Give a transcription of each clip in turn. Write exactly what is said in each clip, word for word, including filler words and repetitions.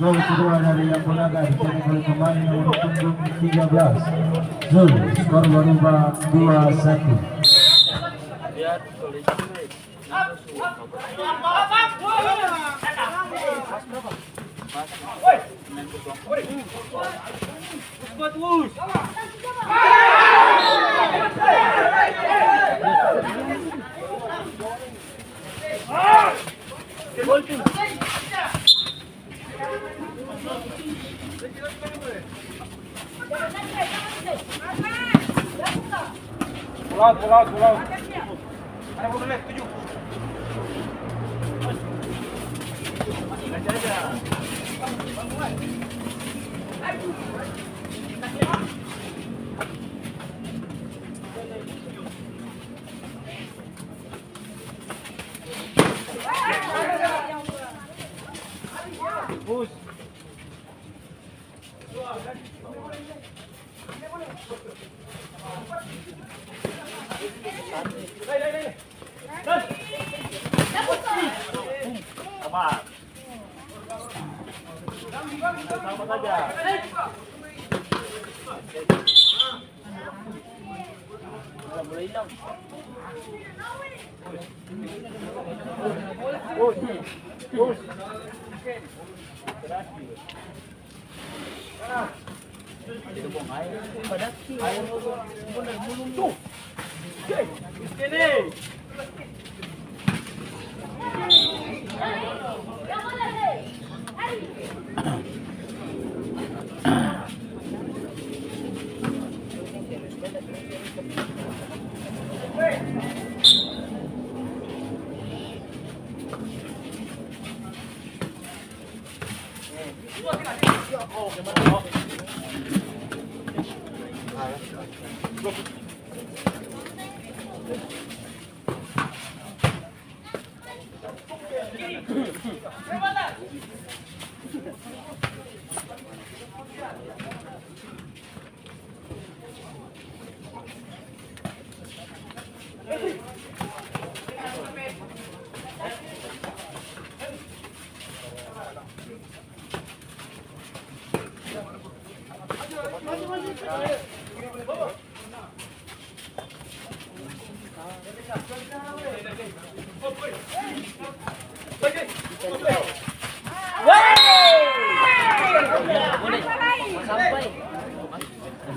Gol kedua dari Lambonaga dicetak oleh pemain nomor punggung tiga belas, Zul. Skor berubah dua satu. Pull out, pull out, pull out. Ada bola left, tujuh.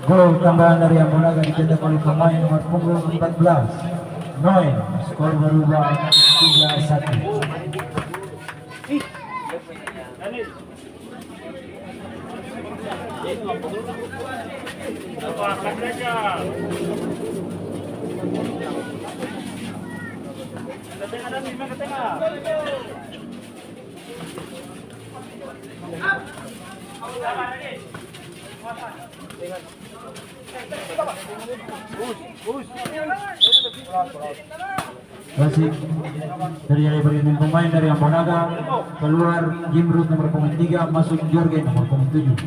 Gol tambahan dari Ambonaga dicetak oleh pemain nomor punggung empat belas, Noel. Skor berubah tiga satu. Wasit, terjadi pergantian pemain dari Ambonaga, keluar Jimrut nomor punggung tiga, masuk Jorgen nomor punggung tujuh.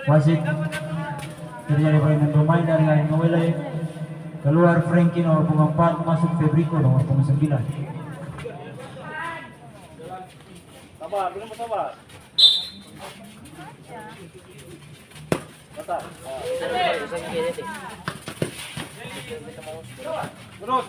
Wasit, terjadi pergantian pemain dari Ainoele, keluar Frankie nomor punggung empat, masuk Febrico nomor punggung sembilan. Sabar, dulu sabar. Sabar. Terus.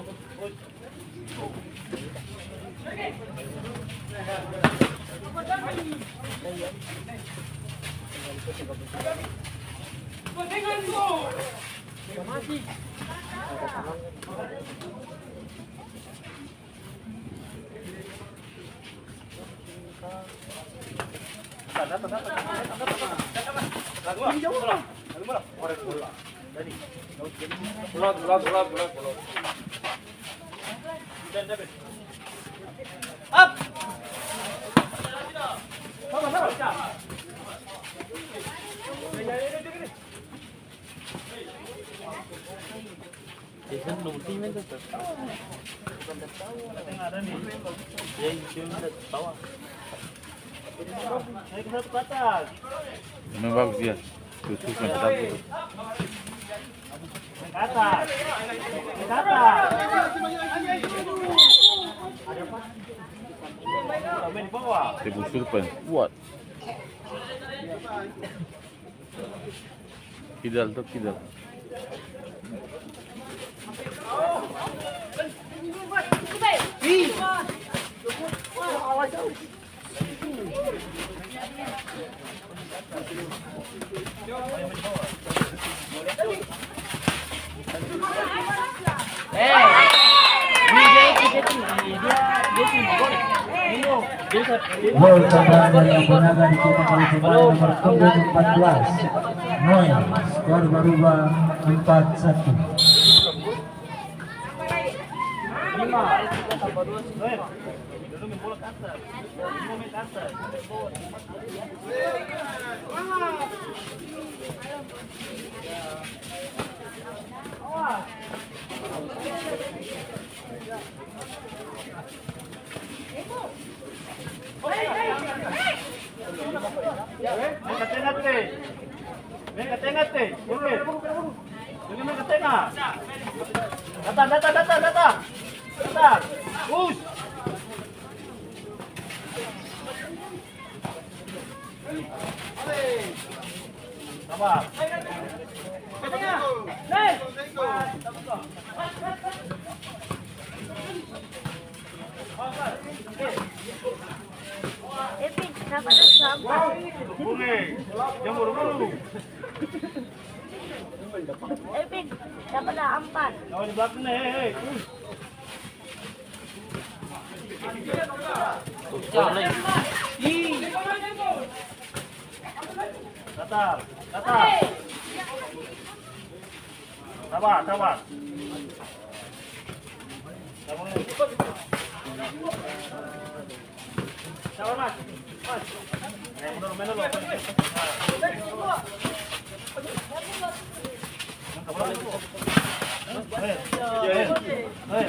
Memang bagus dia. Khusus yang kita butuh. Tebu surpen kuat. Kidal to, kidal. Gol tambahan dari Ambonaga dicetak oleh pemain nomor punggung empat belas, Noel. Skor berubah empat satu. Maeng ka tenga te. Maeng ka tenga te. Oke. Maeng ka tenga. Datang, datang, datang, datang. Datang. Us. Sabar. Evin, kenapa ada sampah? Boleh. Jangan buru-buru. Evin, dapat lah ampat. Jangan di belakang, hei, hei. Datar, datar. Sabar, sabar. Sabar, Mas. Mas. Eh, mundur, mundur, mundur. Eh, eh, eh.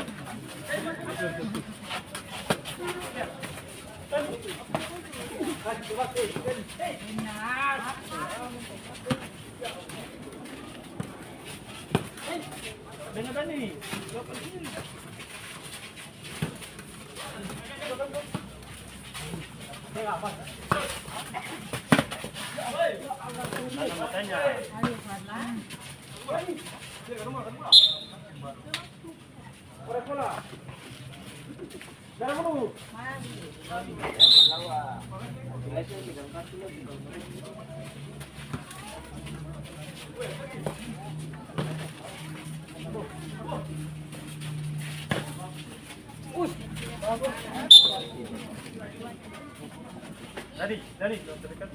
Dari, dari, terdekat.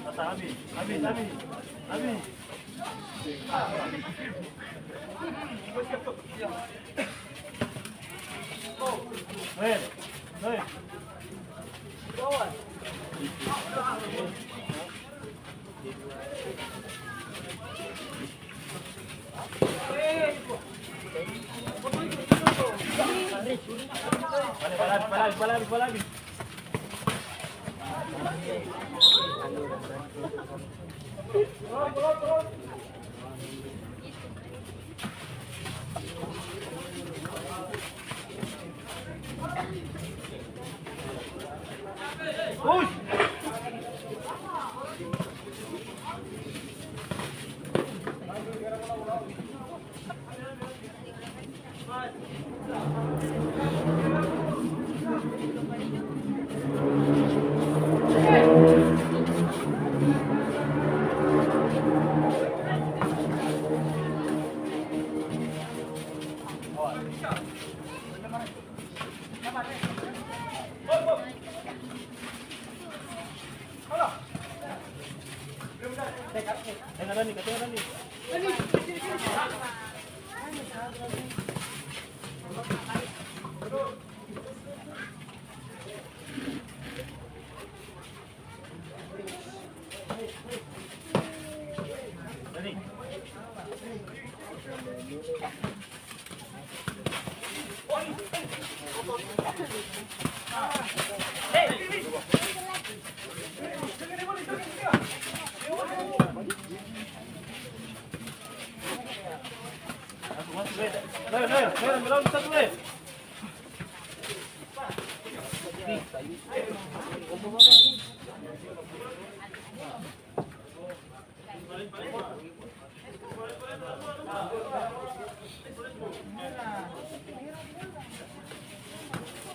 Masa habis, habis, habis, habis. Hei, hei. Bale, bale, bale, bale, bale.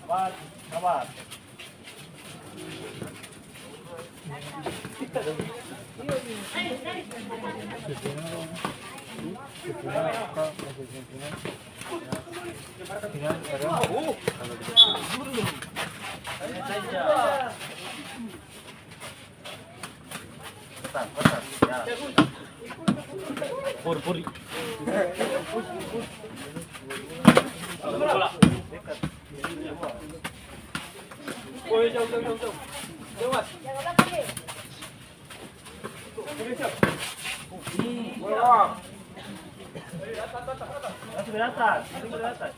Sabar, sabar. Pesan, pesan. Ya. Pur, pur. Dekat. Woi, jauh, jauh, jauh, jauh. Jauh, Mas. Oke, siap. Woi, wah. Dari atas, dari atas.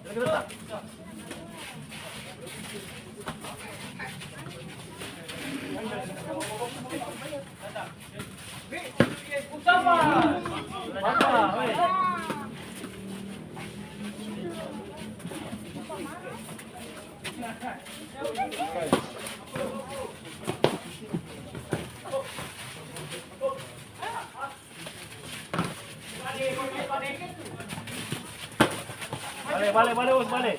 Dari atas. Bale, bale, bale, Us, bale.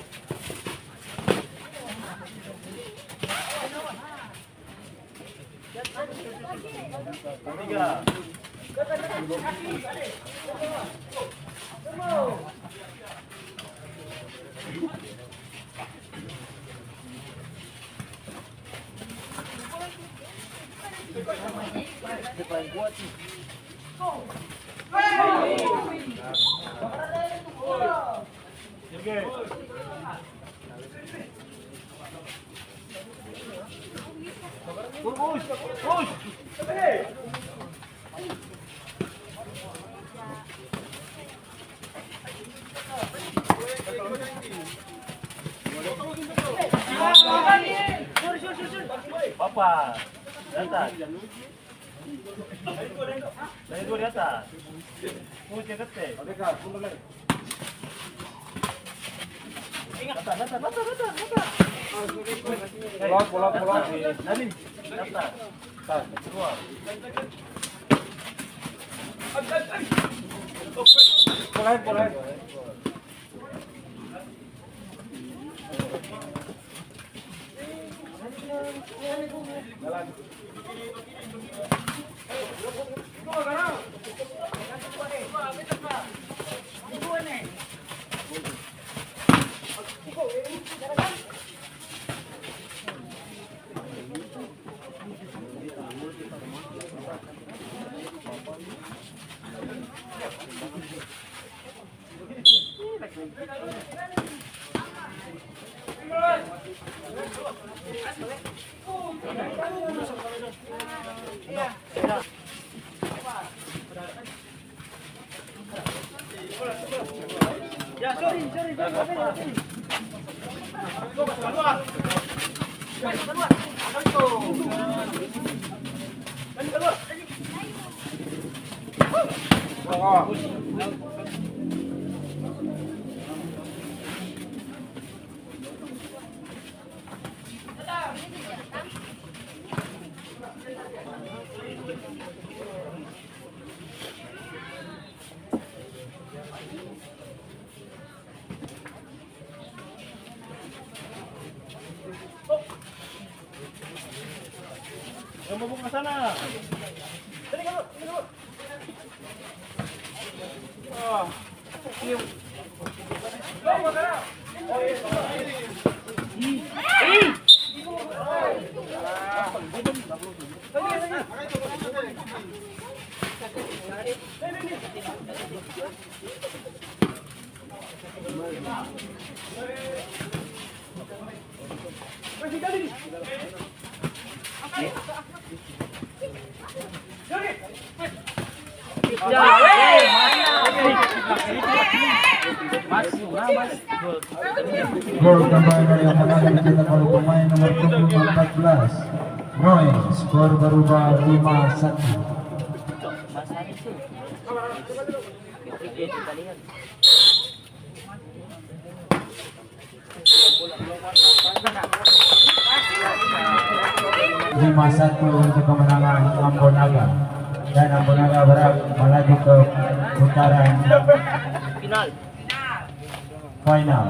Tiga. Papa, datang. Dari dua di atas. Oh, dia kete. Atas, atas, atas, atas, atas. Pulang, pulang, pulang. Dari atas. Atas, keluar. Pulang, pulang. Yang mau buka sana. Gol kembali yang menang dicetak oleh pemain nomor punggung empat belas, Roy. Skor berubah lima satu. Lima satu untuk kemenangan Ambo Naga. Dan Ambo Naga berhak melaju ke putaran final.